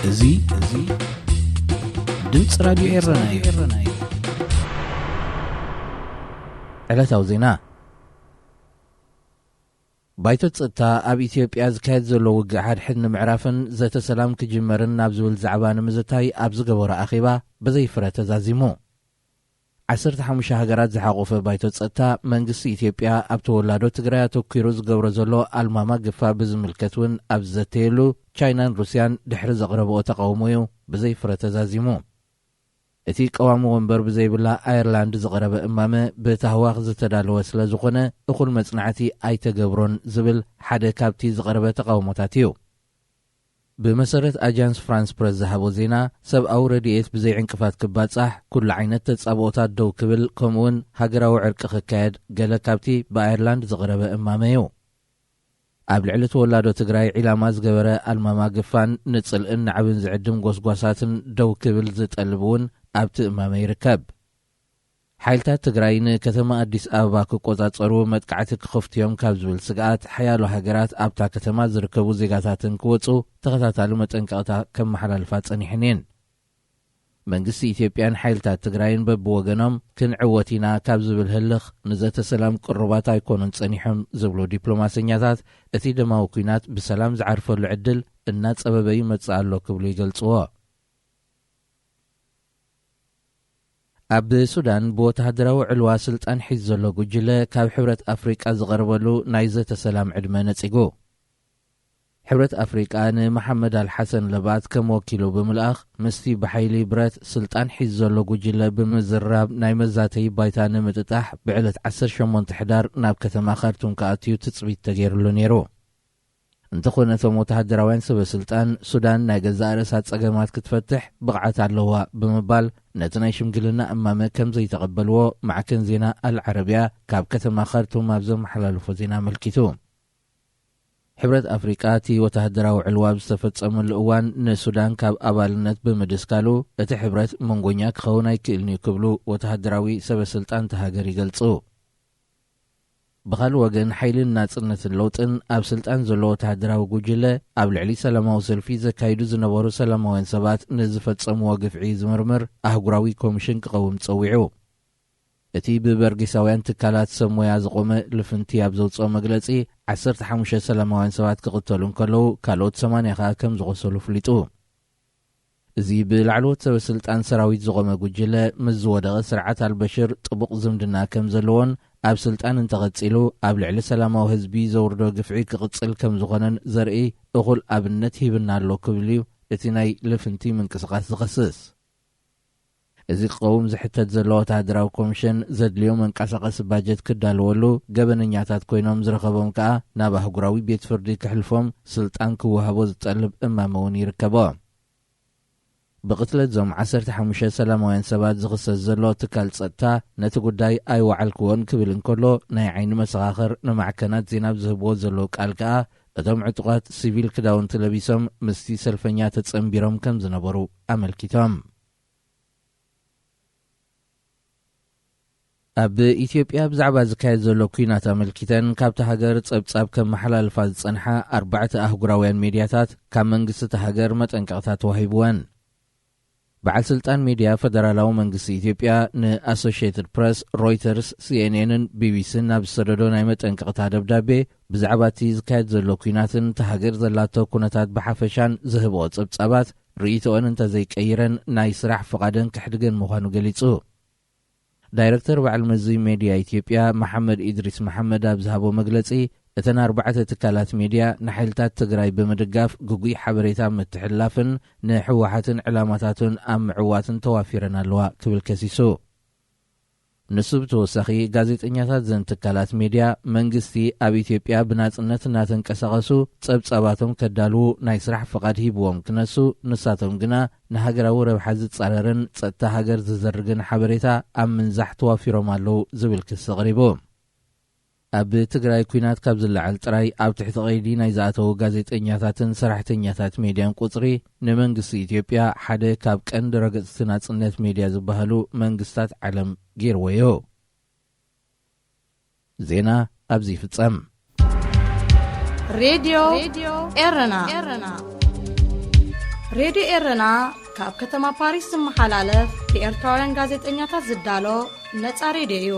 እዚ፣ እዚ ድምፂ ራዲዮ ኤረና እዩ። ዕለታዊ ዜና። ባይቶ ጸጥታ ኣብ ኢትዮጵያ ዝካየድ ዘሎ ውግእ ሓድሕድ ንምዕራፍን ዘተ ሰላም ክጅመርን ናብ ዝብል ዛዕባ ንምዝታይ ኣብ ዝገበሮ ኣኼባ ብዘይ ፍረ ተዛዚሙ። ዓሰርተ ሓሙሽተ ሃገራት ዝሓቖፈ ባይቶ ጸጥታ፣ መንግስቲ ኢትዮጵያ ኣብ ተወላዶ ትግራይ ኣተኲሩ ዝገብሮ ዘሎ ኣልማማ ግፋ ብዝምልከት እውን ኣብ ዝዘተየሉ፣ ቻይናን ሩስያን ድሕሪ ዘቕረብኦ ተቓውሞ እዩ ብዘይ ፍረ ተዛዚሙ። እቲ ቀዋሚ ወንበር ብዘይብላ ኣየርላንድ ዝቐረበ እማመ ብታህዋኽ ዝተዳለወ ስለ ዝኾነ፣ እኹል መጽናዕቲ ኣይተገብሮን ዝብል ሓደ ካብቲ ዝቐረበ ተቓውሞታት እዩ። ብመሰረት ኣጃንስ ፍራንስ ፕረስ ዝሃቦ ዜና፣ ሰብኣዊ ረድኤት ብዘይ ዕንቅፋት ክባጻሕ፣ ኩሉ ዓይነት ተጻብኦታት ደው ክብል፣ ከምኡውን ሃገራዊ ዕርቂ ክካየድ፣ ገለ ካብቲ ብኣየርላንድ ዝቐረበ እማመ እዩ። ኣብ ልዕሊ ተወላዶ ትግራይ ዒላማ ዝገበረ ኣልማማ ግፋን ንጽልእን ናዕብን ዝዕድም ጎስጓሳትን ደው ክብል ዝጠልብ እውን ኣብቲ እማመ ይርከብ። ሓይልታት ትግራይ ንከተማ ኣዲስ ኣበባ ክቆጻጸሩ መጥቃዕቲ ክኸፍቱ እዮም ካብ ዝብል ስግኣት፣ ሓያሎ ሃገራት ኣብታ ከተማ ዝርከቡ ዜጋታትን ክወጹ ተኸታታሊ መጠንቀቕታ ከመሓላልፋ ጸኒሐን እየን። መንግስቲ ኢትዮጵያን ሓይልታት ትግራይን በብወገኖም ክንዕወት ኢና ካብ ዝብል ህልኽ ንዘተ ሰላም ቅሩባት ኣይኮኑን ጸኒሖም ዝብሉ ዲፕሎማሰኛታት፣ እቲ ደማዊ ኲናት ብሰላም ዝዓርፈሉ ዕድል እናጸበበ ይመጽእ ኣሎ ክብሉ ይገልጽዎ። ኣብ ሱዳን ብወተሃደራዊ ዕልዋ ስልጣን ሒዙ ዘሎ ጉጅለ ካብ ሕብረት ኣፍሪቃ ዝቐረበሉ ናይ ዘተ ሰላም ዕድመ ነጺጉ። ሕብረት ኣፍሪቃ ንመሓመድ ኣልሓሰን ለባት ከም ወኪሉ ብምልኣኽ፣ ምስቲ ብሓይሊ ብረት ስልጣን ሒዙ ዘሎ ጉጅለ ብምዝርራብ ናይ መዛተዪ ባይታ ንምጥጣሕ ብዕለት ዓሰርተ ሸሞንተ ሕዳር ናብ ከተማ ካርቱም ክኣትዩ ትጽቢት ተገይሩሉ ነይሩ። እንተኾነ፣ እቶም ወተሃደራውያን ሰበ ስልጣን ሱዳን ናይ ገዛእ ርእሳ ጸገማት ክትፈትሕ ብቕዓት ኣለዋ ብምባል፣ ነቲ ናይ ሽምግልና እማመ ከም ዘይተቐበልዎ ማዕከን ዜና ኣልዓረብያ ካብ ከተማ ካርቱም ኣብ ዘመሓላለፎ ዜና ኣመልኪቱ። ሕብረት ኣፍሪቃ እቲ ወተሃደራዊ ዕልዋ ኣብ ዝተፈጸመሉ እዋን ንሱዳን ካብ ኣባልነት ብምድስካሉ፣ እቲ ሕብረት መንጎኛ ክኸውን ኣይክእልን እዩ ክብሉ ወተሃደራዊ ሰበ ስልጣን እታ ሃገር ይገልጹ። ብኻልእ ወገን፣ ሓይልን ናጽነትን ለውጥን ኣብ ስልጣን ዘሎ ወተሃደራዊ ጉጅለ ኣብ ልዕሊ ሰላማዊ ሰልፊ ዘካይዱ ዝነበሩ ሰላማውያን ሰባት ንዝፈጸምዎ ግፍዒ ዝምርምር ኣህጉራዊ ኮሚሽን ክቐውም ጸዊዑ። እቲ ብበርጌሳውያን ትካላት ሰብ ሞያ ዝቖመ ልፍንቲ ኣብ ዘውጽኦ መግለጺ፣ ዓሰርተ ሓሙሽተ ሰላማውያን ሰባት ክቕተሉ እንከለዉ፣ ካልኦት ሰማንያ ከኣ ከም ዝቖሰሉ ኣፍሊጡ። እዚ ብላዕለዎት ሰበ ስልጣን ሰራዊት ዝቖመ ጉጅለ፣ ምስ ዝወደቐ ስርዓት ኣልበሽር ጥቡቕ ዝምድና ከም ዘለዎን፣ ኣብ ስልጣን እንተቐጺሉ ኣብ ልዕሊ ሰላማዊ ህዝቢ ዘውርዶ ግፍዒ ክቕጽል ከም ዝኾነን ዘርኢ እኹል ኣብነት ሂብና ኣሎ ክብል እዩ እቲ ናይ ልፍንቲ ምንቅስቓስ ዝኸስስ። እዚ ክቐውም ዝሕተት ዘሎ ወተሃደራዊ ኮሚሽን፣ ዘድልዮ መንቀሳቐሲ ባጀት ክዳለወሉ፣ ገበነኛታት ኮይኖም ዝረኸቦም ከኣ ናብ ኣህጉራዊ ቤት ፍርዲ ክሕልፎም ስልጣን ክወሃቦ ዝጠልብ እማመ እውን ይርከቦ። ብቕትለት እዞም ዓሰርተ ሓሙሽተ ሰላማውያን ሰባት ዝኽሰስ ዘሎ ትካል ጸጥታ፣ ነቲ ጉዳይ ኣይወዓልክዎን ክብል እንከሎ፣ ናይ ዓይኒ መሰኻኽር ንማዕከናት ዜና ኣብ ዝህብዎ ዘለዉ ቃል ከኣ፣ እቶም ዕጡቓት ሲቪል ክዳውንቲ ለቢሶም ምስቲ ሰልፈኛ ተጸንቢሮም ከም ዝነበሩ ኣመልኪቶም። ኣብ ኢትዮጵያ ብዛዕባ ዝካየድ ዘሎ ኲናት ኣመልኪተን፣ ካብታ ሃገር ጸብጻብ ከመሓላልፋ ዝጸንሓ ኣርባዕተ ኣህጉራውያን ሜድያታት፣ ካብ መንግስቲ እታ ሃገር መጠንቀቕታ ተዋሂብወን። በዓል ስልጣን ሜድያ ፈደራላዊ መንግስቲ ኢትዮጵያ ንኣሶሽየትድ ፕረስ፣ ሮይተርስ፣ ሲኤንኤንን ቢቢሲን ኣብ ዝሰደዶ ናይ መጠንቀቕታ ደብዳቤ፣ ብዛዕባ እቲ ዝካየድ ዘሎ ኲናትን እታ ሃገር ዘላቶ ኩነታት ብሓፈሻን ዝህብኦ ጸብጻባት፣ ርእይቶኦን እንተዘይቀይረን፣ ናይ ስራሕ ፍቓደን ከሕድገን ምዃኑ ገሊጹ። ዳይረክተር በዓል መዚ ሜድያ ኢትዮጵያ መሓመድ ኢድሪስ መሓመድ ኣብ ዝሃቦ መግለጺ፣ እተን ኣርባዕተ ትካላት ሜድያ ንሓይልታት ትግራይ ብምድጋፍ ግጉይ ሓበሬታ ምትሕልላፍን ንህወሓትን ዕላማታቱን ኣብ ምዕዋትን ተዋፊረን ኣለዋ ክብል ከሲሱ። ንሱ ብተወሳኺ፣ ጋዜጠኛታት ዘን ትካላት ሜድያ፣ መንግስቲ ኣብ ኢትዮጵያ ብናጽነት እናተንቀሳቐሱ ጸብጻባቶም ከዳልዉ ናይ ስራሕ ፍቓድ ሂብዎም ክነሱ፣ ንሳቶም ግና ንሃገራዊ ረብሓ ዝጻረርን ጸጥታ ሃገር ዝዘርግን ሓበሬታ ኣብ ምንዛሕ ተዋፊሮም ኣለዉ ዝብል ክሲ ኣቕሪቡ። ኣብ ትግራይ ኲናት ካብ ዝለዓል ጥራይ፣ ኣብ ትሕቲ ቀይዲ ናይ ዝኣተዉ ጋዜጠኛታትን ሰራሕተኛታት ሜድያን ቁጽሪ፣ ንመንግስቲ ኢትዮጵያ ሓደ ካብ ቀንዲ ረገጽቲ ናጽነት ሜድያ ዝበሃሉ መንግስታት ዓለም ገይርዎ እዩ። ዜና ኣብዚ ይፍጸም። ሬድዮ ኤረና። ሬድዮ ኤረና ካብ ከተማ ፓሪስ ዝመሓላለፍ ብኤርትራውያን ጋዜጠኛታት ዝዳሎ ነጻ ሬድዮ እዩ።